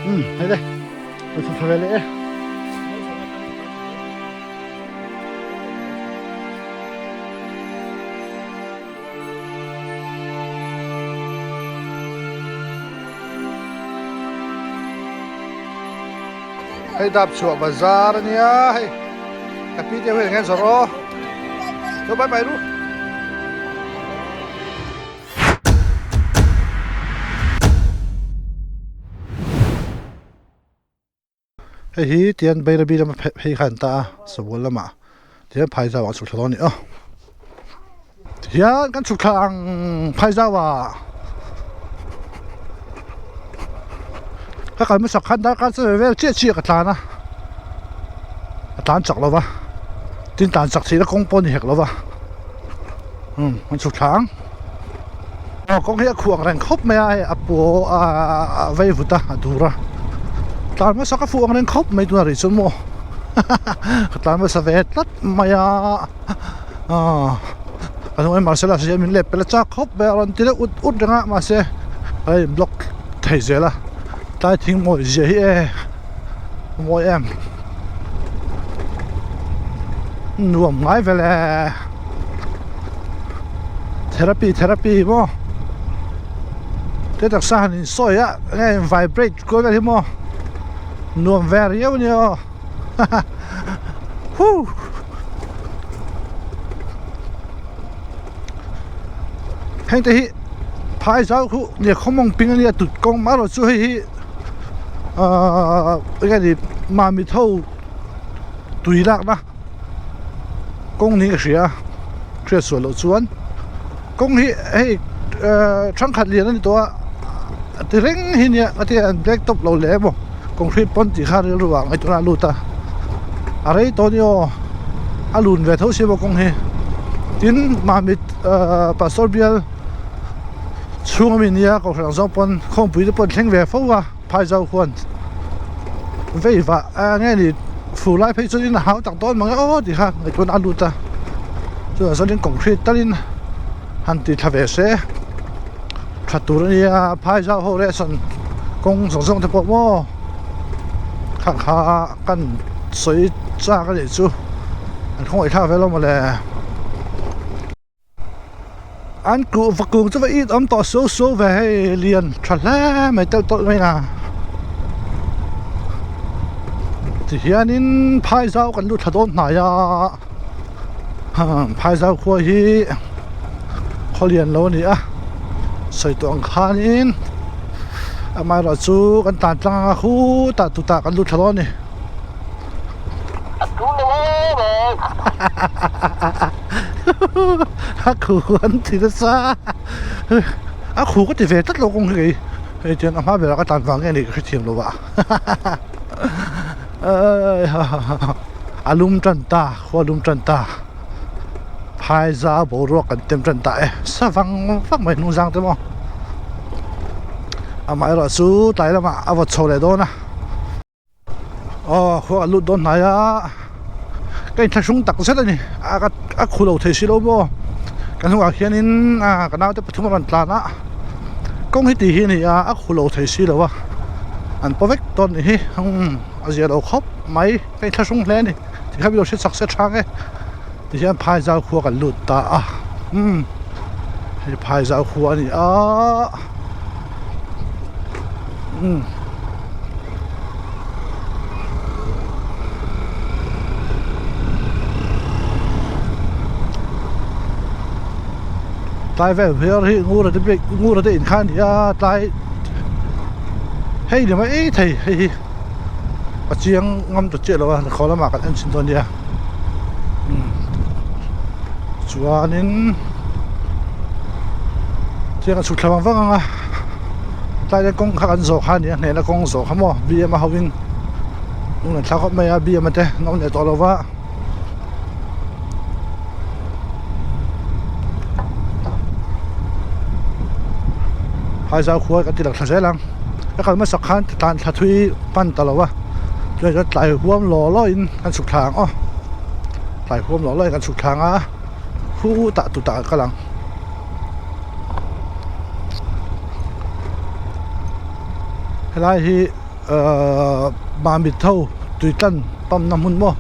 Um hei le kan chhuk thla ve leh e. Hei dap chhuah bazar ania hei ka pi te ho hian engemaw zawrh aw chaw bye bye ru. Hei hi tian Bairabi lama phei kha an ta a Sabual lamah tihian Phaizau ah an chhuk thla dawn a ni aw tihian kan chhuk thla ang Phaizau ah ka kal hmasak khan darkar chu vel chiah chiah ka tlan a ka tlan chak lo va tin tlan chak theihna kawng pawh a ni hek lo va umm an chhuk thla ang aw kawng hi a khuh ang reng khawp mai a hei a paw a vei vut a a dur a tlan hmasa ka fuh ang reng khawp mai tunah rih chuan maw ka tlan hmasa ve tlat mai a aw ka hnungah Marcel-a hian min lep pel a chak khawp mai a rawn ti deuh ut ut reng a mahse a in block thei zel a tlai thing mawi zia hi e mawi em nuam ngai vel e. Therapy therapy maw te taksa han in sawi a enge in vibrate kual vel hi maw nuam ve riau a nia aw huh heng te hi phai zau khu nia khawmawng ping a nia tut kawng mah erawh chu hei hi ahh enge ni mami tho tui lakna. Kawng niin ka hria a hriat sual loh chuan kawng hi hei ehh thenkhat lian a ni tawh a ti reng hi nia a ti an black top lo leh emaw concrete pawn tih kha rilru ah ngaihtuahna a lut a a rei tawh a ni aw a lun ve tho si maw kawng hi tin mahni ehh pastor bial chhung ami nia kohhran ang zawng pawn khawmpui te pawh an thleng ve fo a. Phai zau khuan vei vah a nge ni fur lai phei chuan in a hau tak dawn mang e aw tih kha ngaihtuahna a lut a chutah chuan in concrete talin han ti thla ve se tha tur a nia phai zau ho leh sawn kawng zawng zawng te pawh maw kha kha kan sawi chak a nih chu an khawngaih thlak ve lo mawle. An kuhva kung chu va it awm tawh suau suau ve hei lian tha hle mai telh tawlh mai a tihianin phai zau kan lut thla dawn hnai a phai zau khua hi khaw lian lo a ni a sawi tawh ang khanin amaherawhchu kan tan tlang anga khutah tutah kan lut thla dawn a ni. A khu an ti nasa a khu ka ti ve tlat lo kawng hi kei hei chuan a hma berah ka tlan vang nge ni ka hrethiam lo a a lum tan ta khua lum tan ta phaiza boruak kan tem tan ta e sa vang vang mai hnung zang te maw amaherawh chu tlai lamah a vawt chho leh dawn a. Aw khua a lut dawn hnai a ka inthlahrung tak zet a ni a ka a khu lo thei si lo maw ka hnungah khianin ah ka naute pathum a rawn tlan a kawng hi tih hi a ni a a khu lo thei si lo a an paw vek dawn nih hi umm a zia lo khawp mai ka inthlahrung hle a ni tikhan min lo hre chak se chang e tihian phai zau khua kan lut ta a umm hei phai zau khua a ni a. Tlai vel hmel hi ngura te bik ngura te in kha a ni a tlai hei ni mai thei hei hi a chiang ngam ta chiah lo a khaw lamah kan en chhin dawn nia chuanin chiang a chhuk thla vang vang ang a tlai hian kawng kha kan zawh kha a ni a hnehna kawng zawh kha maw B_M a ho in lung an thlak khawp mai a B_M a te an awm leh tawh lo va. Phaizaw khua kan ti lang thla zel ang ka kal hmasak khan tlan thla thui hman ta lo a tunah chuan tlai huam law law in kan chhuk thla ang aw tlai huam law law in kan chhuk thla ang a khutah tutah ka kal ang. Helai hi. Ahh Mamit ho tui tlan pump na hmun maw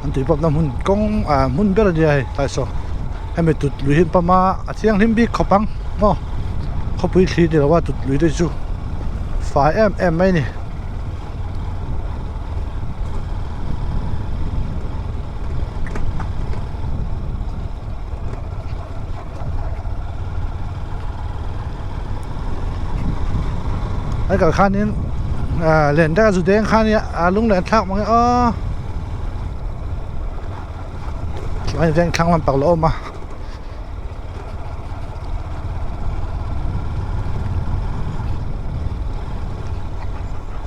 an tui pump na hmun kawng ah hmun ber a nia hei tlai saw hemi tut lui hi an pump a a thianghlim bik khawp ang maw khawpui thli ni lo a tut lui te chu fai em em mai a ni. Ai kal khanin ah len deuh a zu deng khan hi a lung leh an thlak mang e aw chuan veng thlang lampang la awm a.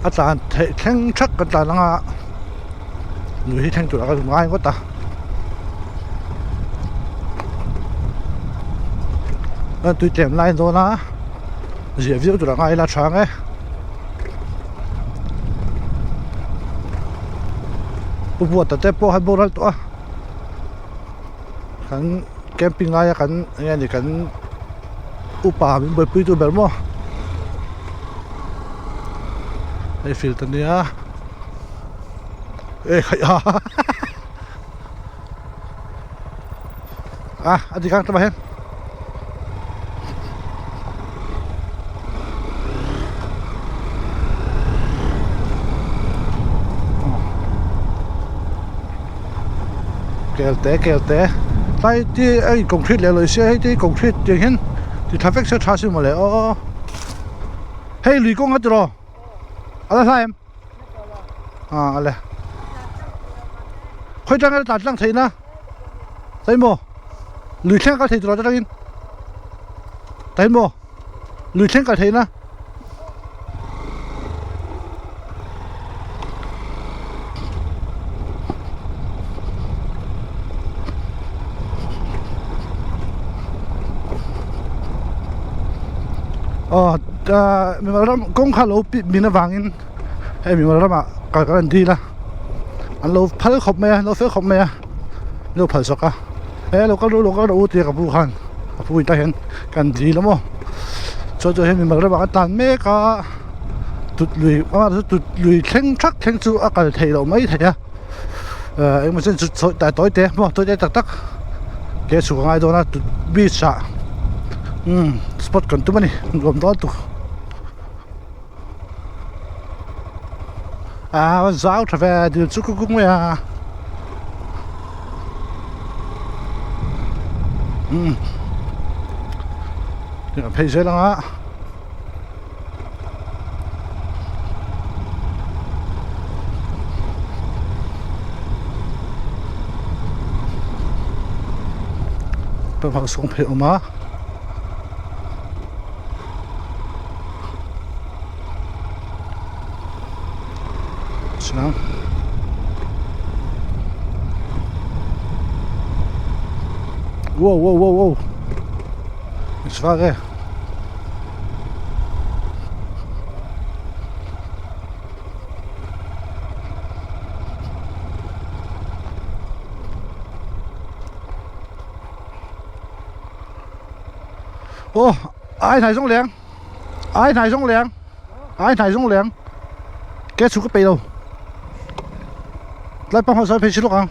A tlan theih thleng thak ka tlan anga lui hi thleng tur ah ka ngai ngawt a a tui tlem lai dawn a ziah viau tur ah ngai ila tha ang e. Pu Buata te pawh a boral tawh a kan camping laia kan eng nge ni kan upa min buaipui tu ber maw hei field ania e khaih a a a dik ang tlawmah hian. Kel te kel te tlai te a in concrete leh lawih sia hei te hi concrete tiang hian ti tha vek se tha si mawle aw hei lui kawng a tiraw a la hlai em ah a le khawi tang nge tlan tlang theih na tai maw lui thleng a kal thei tiraw ta tangin tai maw lui thleng kal theih na. Aw mimal ram kawng kha lo pit min avangin hei mimal ramah kal kan dil a an lo phal khawp mai a an lo fel khawp mai a an lo phal chawk a he lo kal rawh lo kal rawh u tia ka pu khan ka pu in tah hian kan dil a maw chuan chuan hei mimal ramah kan tan mek a tut lui amah chu tut lui thleng thak thleng chu a kal theih loh mai thei a ah engemaw chen chu sawi tawi te maw tawi te tak tak ke chhuk a ngai dawn a tut beach ah umm spot kan tum a ni nuam dawn tuk. A zau tha ve dil chu kuk mai a umm a phei zel ang a pangpar sawng phei a awm a. Chiang Wow wow wow wow Zvar e Aw ai hnai zawng leng ai hnai zawng leng ai hnai zawng leng ke chhuk ka peih lo tlai pang ho sawi phei si lawk ang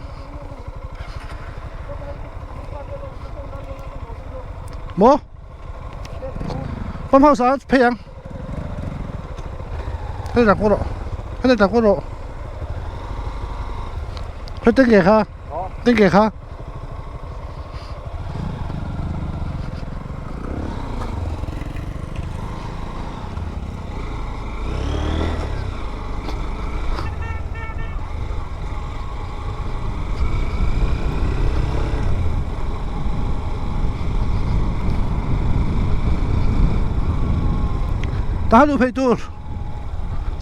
maw pang ho sa phei ang hei dak rawh hei dak rawh hei teng ke kha teng ke kha. Tah luh phei tur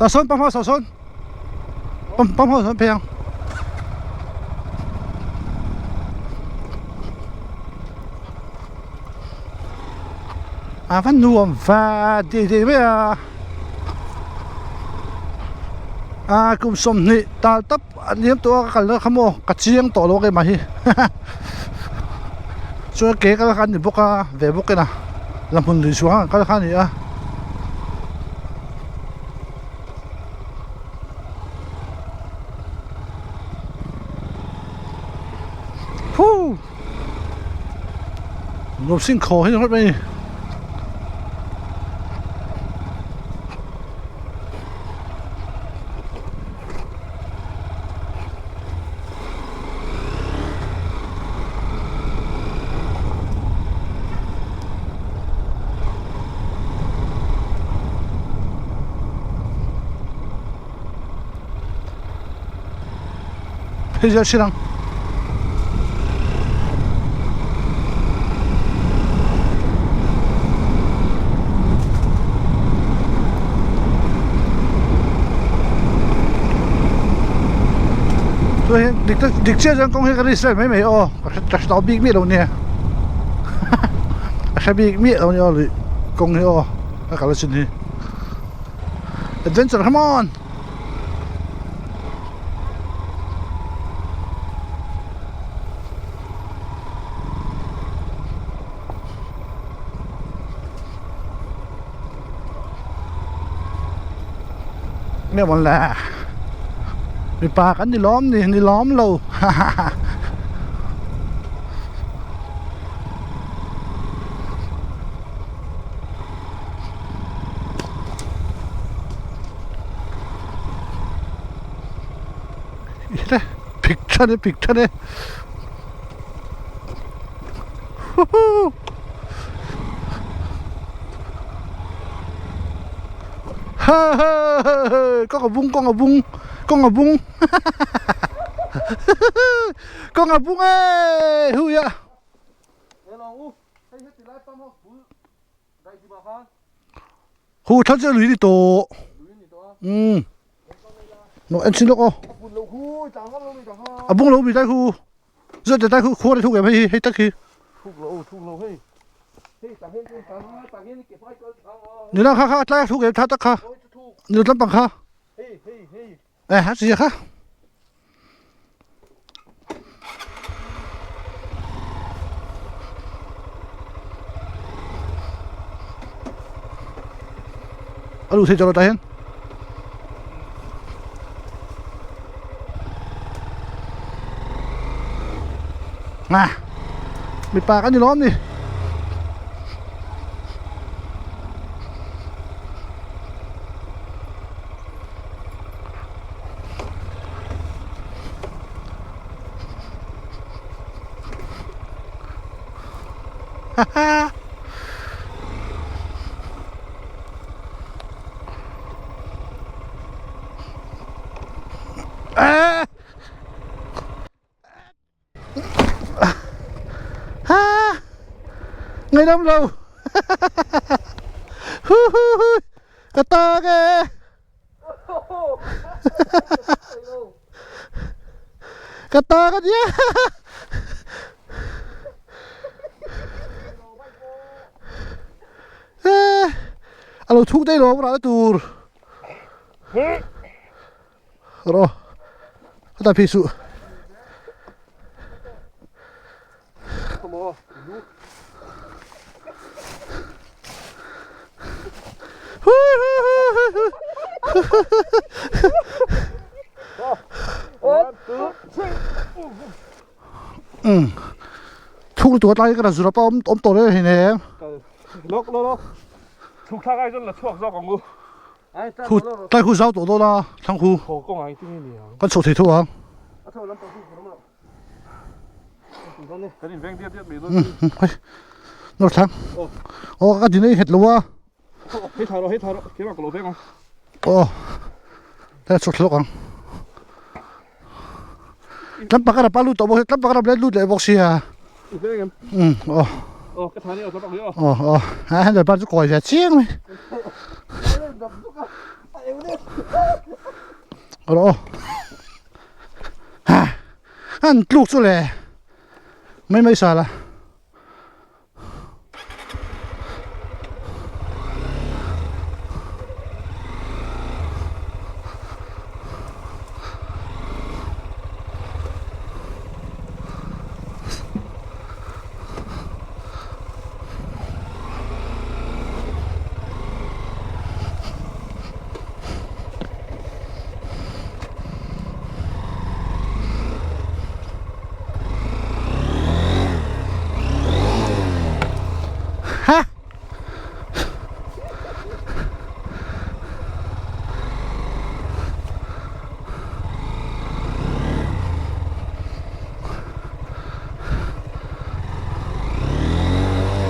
tah sawn pang hmasa sawn pang pang hmasa sawn phei ang. A va nuam va dei dei mai a a kum 20 tal tap a liam tawh a ka kal na kha maw ka chiang tawh lo a keimah hi chuan ke kal kha an ni bawk a ve bawk ina la hmun lui chhuah ang kal kha a ni a. Nuam sing khaw hi ni ringawt mai a ni. Hei zel hrilh ang. Chuan hian dik tak dik chiah chuan kawng hi ka risk vel mai mai aw ka hre ka hre tawh bik miah lo nia ka hre bik miah lo nia aw lui kawng hi aw ka kal a chin hi adventure come on. Nge mawn le mipa kan ni lawm ni ni lawm lo ha ha ha. Phik than e phik than e huhu ha ha ha kawng a bung kawng a bung kawng a bung kawng a bung e hui a. Hu thal chu lui ni tawh umm no en chin lawk aw a bung lo mi dai hu zet te dai khu khuar thuk em hei hi hei tak hi nila kha kha tlai thuk em tha tak kha nil lampang kha e ha chi kha. A luh theih tawh lo tah hian ah mipa kan ni lawm ni. Ngaihdam lo hu hu hu ka tang e ka tang a nia a lo thuk daih lo ang rah na tur Rawh a ta phei suh. Thuk lutuk a tlai ka zura pawh awm tawh reng hleinem. Lawk lawk lawk. Thuk thlak ai chuan la chhuak zawk ang u. Khu tlai khu zau tawh dawn a thlang khu kan chhoh thei tho ang. Nawr thlang aw ka din a i nghet lo a. Aw tlai chhoh thla lawk ang. Tlam pakhat a pa lut tawh bawk sia tlam pakhat a lut leh bawk sia. Umm aw. Aw aw a handle bar chu kawi ve chiang mai. Rawh aw. Ha an tluk chu le mai mai sala.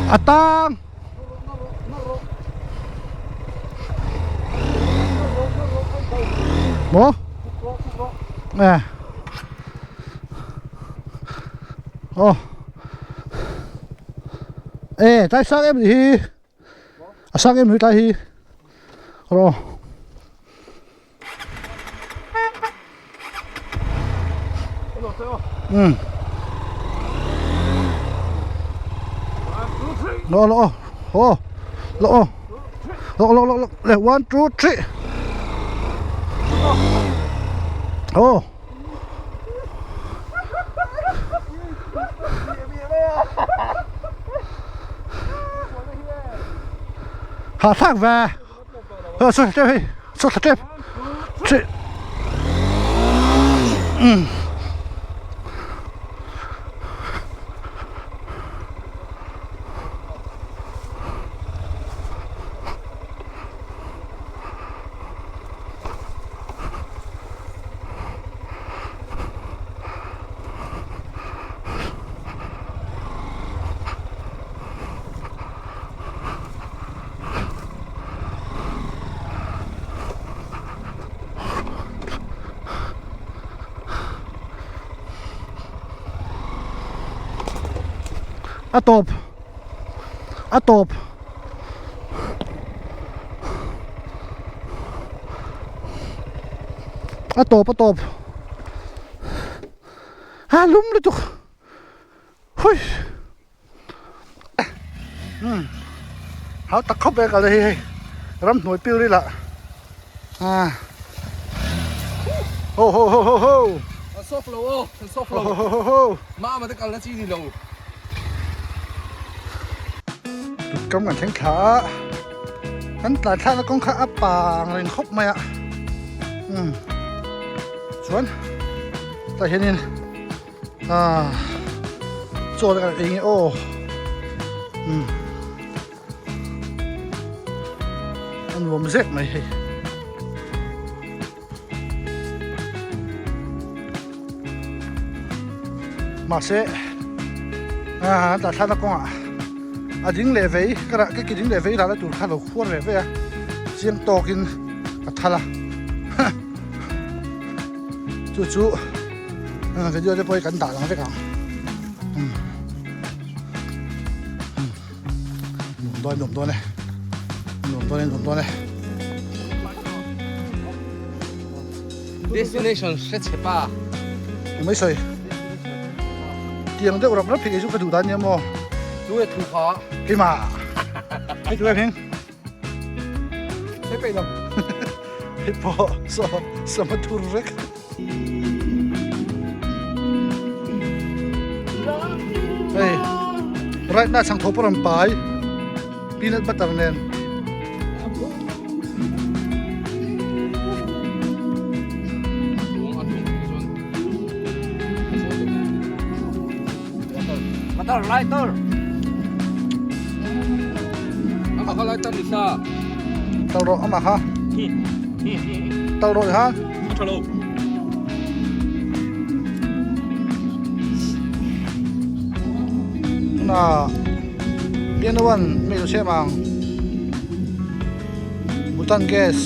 A tang. Maw? Eh. Aw. Eh, tlai sang em hi. A sang em hi tlai hi. Ro. Ừ. Lo lo. Oh. Lo. Lo lo lo lo. One, two, three. Oh. Hah thlak ve. Saw tep hei saw thla tep che umm A tawp a tawp a tawp a tawp a lum lutuk hui. Umm hau tak khawp e kal hi hei ramhnuai pil ril ah ah ho ho ho ho ho a soft lo aw a soft lo ho ho ho ho mah ma te kal na chi ni lo kam kan thleng thla a kan tlai thlakna kawng kha a pang reng khawp mai a umm chuan tah hianin Ah chaw te kan ei nge aw umm a nuam zek mai hei mahse ah an tah thlakna kawngah a ding leh vei ka rah ka ki ding leh vei rah na tur kha lo khuar ve ve a chiang tawkin ka thal a chu chu. Video te pawh hi kan dah lang vek ang nuam dawn nuam dawn e nuam dawn e nuam dawn e Destination hre chhe pa Mai sawi tiang deuh rap rap hi kei chu ka duh dan nia maw Tu e thu kha keimah hei tu em hing Hei peih lo hei pawh saw sama thur vek. Hei right na chhang tho pawh rawn pai peanut butter nen Motor lighter Ama kha lighter ni sa Tao rawh ama kha Tao rawh ha Tuna piano one mi lo siam ang Bhutan gas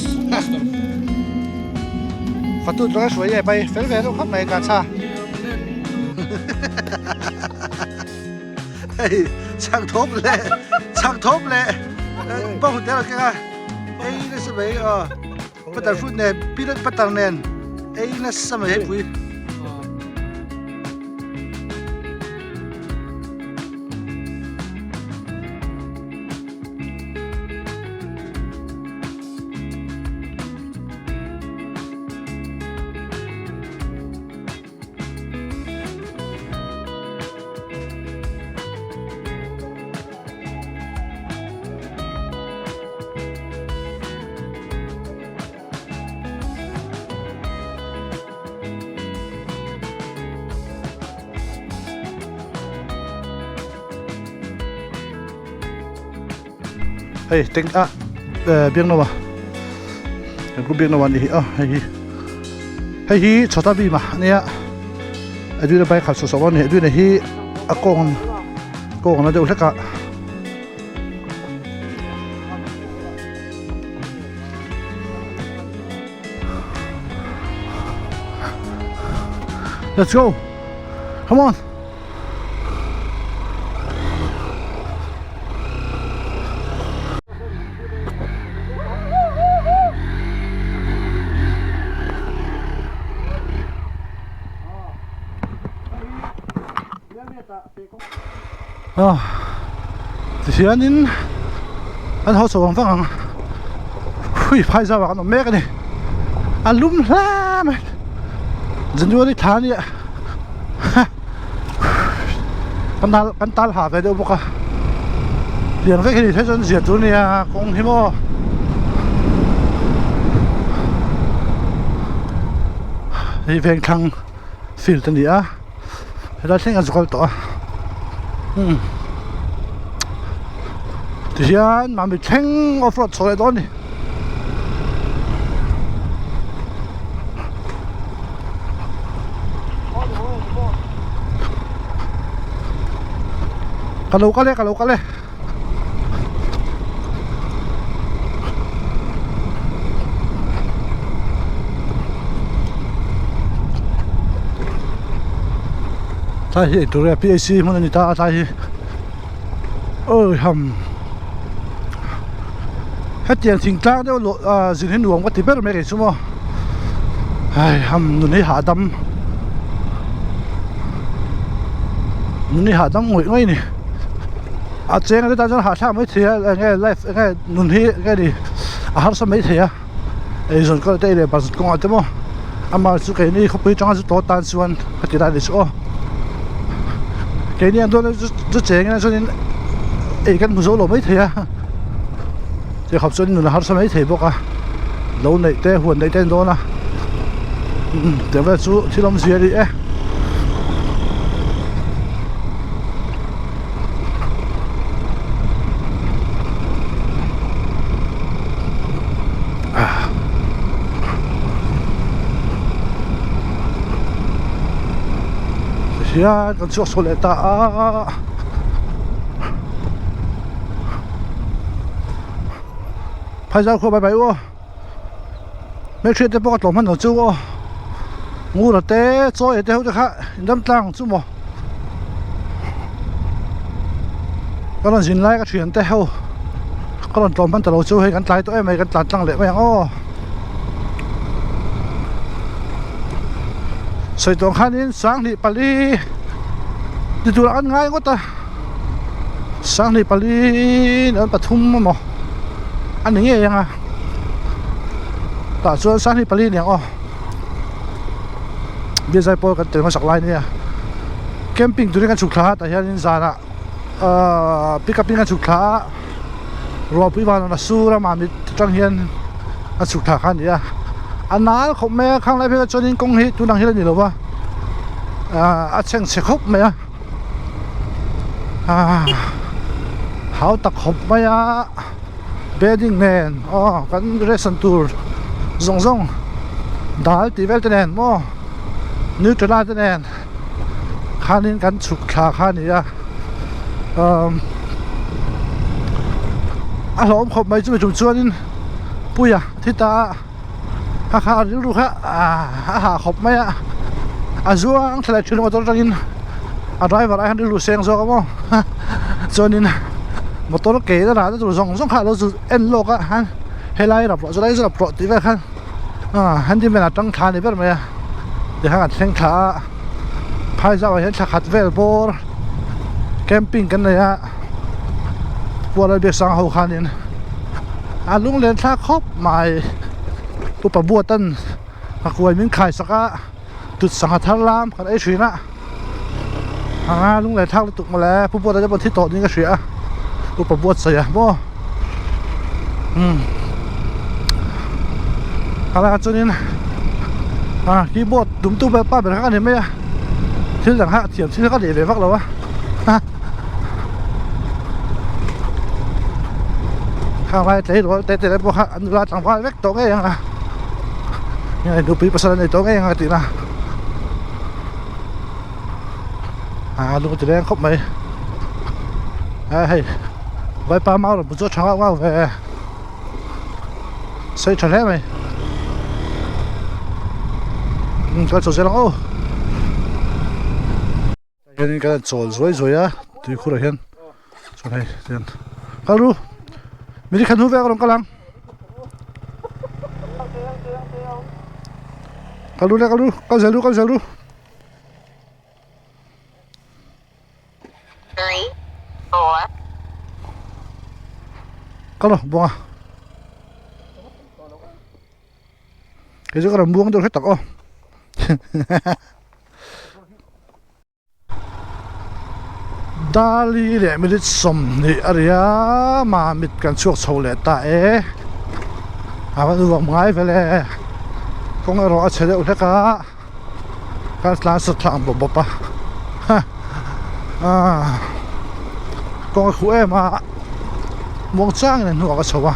Fatut rawng a hruai e pai fel ve deuh khawp mai ka tha Hei chhang thawp leh chhang thawp leh bawng tel keng a ei nasa mai aw. Butter fruit nen peanut butter nen ei nasa mai hei pui. Hei teng a biangno a kan group biangno a ni hi a hei hi hei hi chhota bima ania a duina bike khalh sawh sawh a ni a duina hi a kawng kawng na deuh hlek a. Let's go. Come on. Ah, tihianin an haw chho vang vang ang hui phai zau ah kan awm mek a ni a lum hle mai January thla a nia kan tal kan tal ha ve deuh bawk a tiang vek hi ni thei chuan zia tur a nia kawng hi maw hei vengthlang field a ni a helai thleng a zu kal tawh a umm tihian mahni thleng off road chho leh dawn a ni. Ka lo kal e ka lo kal e. Tlai hi eitur nge PAC hmun a ni ta a tlai hi awi ham hetiang thingtlang deuh lawh ah zin hi nuam ka ti ber mai kei chu maw hai ham nun hi hahdam nun hi hahdam ngawih ngawih a ni. A cheng te tan chuan hahthlak mai thei a eng nge life eng nge nun hi eng nge ni a harsa mai thei a eizawn kawng te leh bazar kawngah te maw amah chu keini khawpui atanga zu tawh tan chuan ka ti lai a ni chu aw keini ang dawn chu cheng ila chuanin ei kan hmu zo lo mai thei a ti khawp chuan nun a harsa mai thei bawk a lo neih te huan neih te an dawn a tiang vel chu thil awmzia a ni e. Hian kan chhuak chho leh ta a phai zau khaw bai bai u aw hmelhriat te pawh ka tlawm hman lo chu aw ngura te chaw ei te ho te kha in dam tlang ang chu maw. Ka rawn zin lai ka thian te ho ka rawn tlawm hman ta lo chu hei kan tlai tawh em mai kan tlan tlang leh mai ang aw sawi tawng khanin sanghnih pali ti turah an ngai ngawt a sanghnih pali an pathum emaw a ni ngei ang a tah chuan sanghnih pali a ni ang aw. Biazai pawl kan tel hmasak lai ania camping turin kan chhuk thla a tah hianin zanah ahh pick up in kan chhuk thla a ruahpui van rawn a sur a mahni atang hian a chhuk thla kha a ni a a nal khawp mai a khang lai phei chuanin kawng hi tunang hian a ni lo va ahh a chhengchhe khawp mai a ahh hau tak khawp mai a. Bedding nen aw kan ration tur zawng zawng dal tih vel te nen maw Nutella te nen khanin kan chhuk thla kha a ni a umm a hlawm khawp mai chumi tum chuanin puia thi ta a a kha a rilru kha a hah khawp mai a a zuang thla leh thin motor atangin a driver ai khan rilru seng zawk a maw chuanin motor ke na rah na tur zawng zawng kha alo zu en lawk a han helai rap rawh chulai chu rap rawh tih vel khan ah handyman a tang thla a ni ber mai a tikhan an thleng thla a phai zauah hian thla khat vel bawr camping kan nei a Puala biaksang ho khanin a lunglen thlak khawp mai upa buatan a kuai min khai sak a tut sangha thar lam kan ei thin a a lunglen thlak lutuk mawle pu buata te pawh thi tawh niin ka hria a upa buat sawi a maw umm helaiah chuanin ah keyboard tum tu ber pa ber kha ka ni mai a thil dang kha thiam thil kha ka nei ve vak lo a. Khang lai tleirawl te te pawh kha an nula tlangval vek tawh ngei ang a nge nupui pasal an nei tawh ngei ang a tihna a lung ti leng khawp mai a hei vaipa mau rawn bu chu a tha ngauh ngauh ve sawi tha hle mai kal chho zel ang aw. Hianin kan han chawl zuai zuai a tuikhurah hian chuan hei tihian kal ru miri khan hu vek a rawn kal ang kal ru le kal ru kal zel ru kal zel ru. Kal rawh buanga kei chu ka rawn buang deuh hret tak aw. Dali leh minute 20 a ri a mamit kan chhuak chho leh ta e a va nuam ngai vel e kawng erawh a chhe deuh hlek a kan tlan sat thla ang bawp bawp a ah kawng a khuh em a muang changin a hnuah ka chho a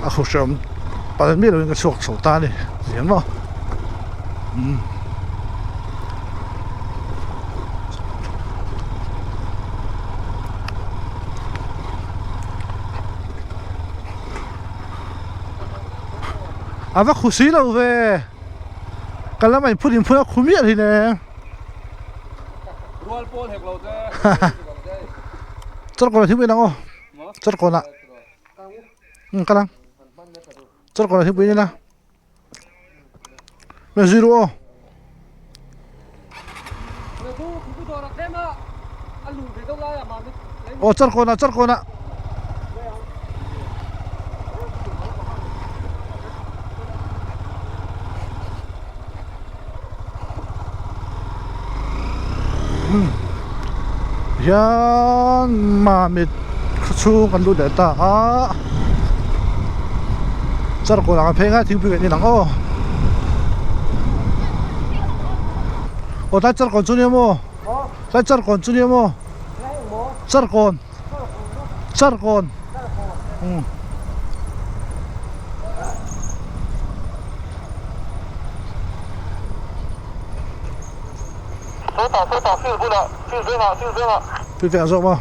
a khuh hrehawm pal miah lovin ka chhuak chho ta a ni zia maw. A va khu si lo ve ka lamah in phun in phun a khu miah hi le Rual pawl hek lo te Chawrkawn ah thingpui in ang aw Chawrkawn ah kal ang Chawrkawn ah thingpui in ila. Mẹ zui ru aw. Aw char kawn ah char kawn ah. Hian mamit khawchhung kan lut leh ta a charkawl ang a pheng a thingpui kan in ang aw aw tlai charkawn chu nia maw tlai charkawn chu nia maw charkawn charkawn umm. Field vengah zawk maw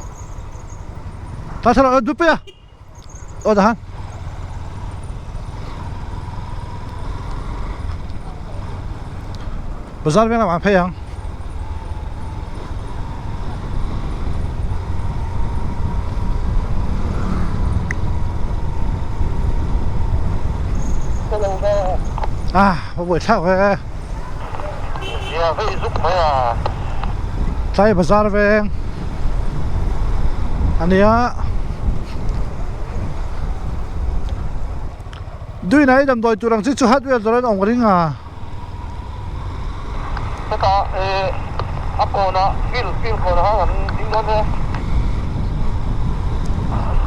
ta thlalak a dup a aw dah han. Bazar veng lamah an phei ang. Ah, a buai thlak ve e. Tlai bazar veng a nia. Duina hi damdawi tur ang chi chu hardware dawr an awm ka ring a. Hetah a kawnah field field kawnah khan an ding dawn e.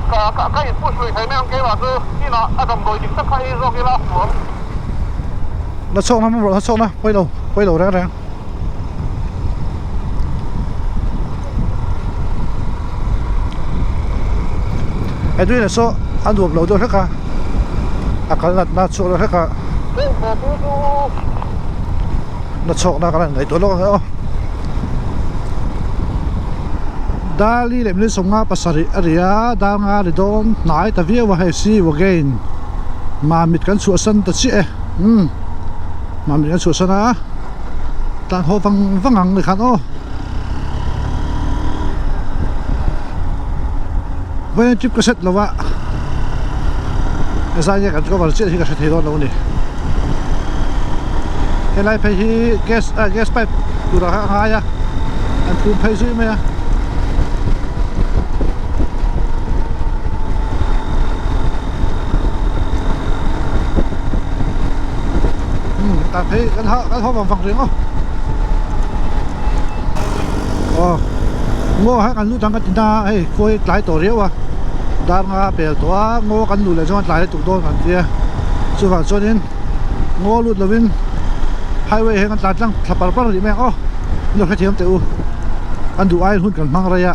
Ka ka ka in push lui thei mai ang keimah chu inah a damdawi dik tak kha ei zawk ila a fuam. La chhuak na mamawh la chhuak na pawi lo pawi lo reng reng. Edwin-a saw a nuam lo deuh hlek a a kal nat na chhuak deuh hlek a na chhuak na ka la ngaihtuah lawk ang e aw Dali leh minute 57 a ri a dar nga ri dawn hnai ta viau a hei see you again mamit kan chhuahsan ta chiah e umm mamit kan chhuahsan a. Tlan haw vang vang ang ni khan aw. Vawiin trip ka set lo a, zai nge kan cover chiah hi ka hre thei dawn lo a ni. Helai phei hi gas ah gas pipe turah kha a ngai a, an phum phei zui mai a. Tah phei kan ha kan haw vang vang reng aw aw ngaw kha kan lut ang ka ti na a hei khawi tlai tawh riau a dar nga pel tawh a ngaw kan luh leh chuan tlai lutuk dawn kan tia chuvang chuanin ngaw lut lovin highway hian kan tlan tlang thla par par rih mai ang aw in lo hrethiam teh u kan duh aiin hun kan hmang rei a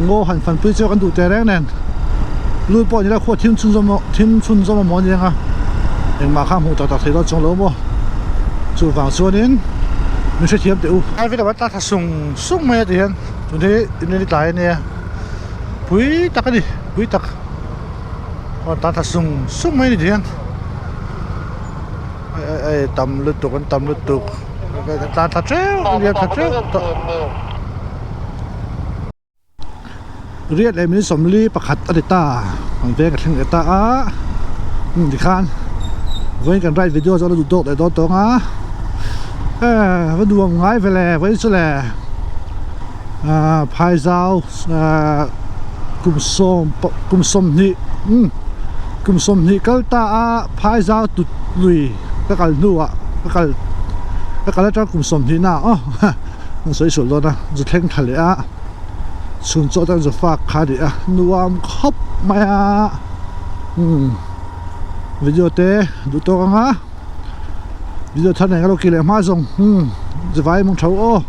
ngaw han fanpui chu kan duh teh reng nen lut pawh nila khua thim chhunzawm thim chhunzawm a maw aniang a engmah kha hmuh tak tak thei dawn chuang lo maw chuvang chuanin min hrethiam teh u. Ai vela tla thla sung sung mai a ti hian tun hi inrin tlai ania pui tak a ni pui tak a tla thla sung sung mai a ni ti hian ai ai ai tam lutuk an tam lutuk. Kan tlan thla teuh liam thla teuh tawh. Riat leh min sawmli pakhat a ni ta an veng a thleng leh ta a umm tikhan vawiin kan ride video chu a la duh tawk leh dawn tawng a eh va nuam ngai ve le vawiin chu le ah phaizau ah kum sawm kum sawmhnih umm kum sawmhnih kal ta a phaizau tut lui ka kal hnuah ka kal ka kal atang kum sawmhnih na aw an sawi sual dawn a zu thleng tha leh a chhun chaw te an zu fak kha a ni a nuam khawp mai a umm video te duh tawk ang a video thar nen ka lo kih leh hma zawng umm zivai mawng tho aw.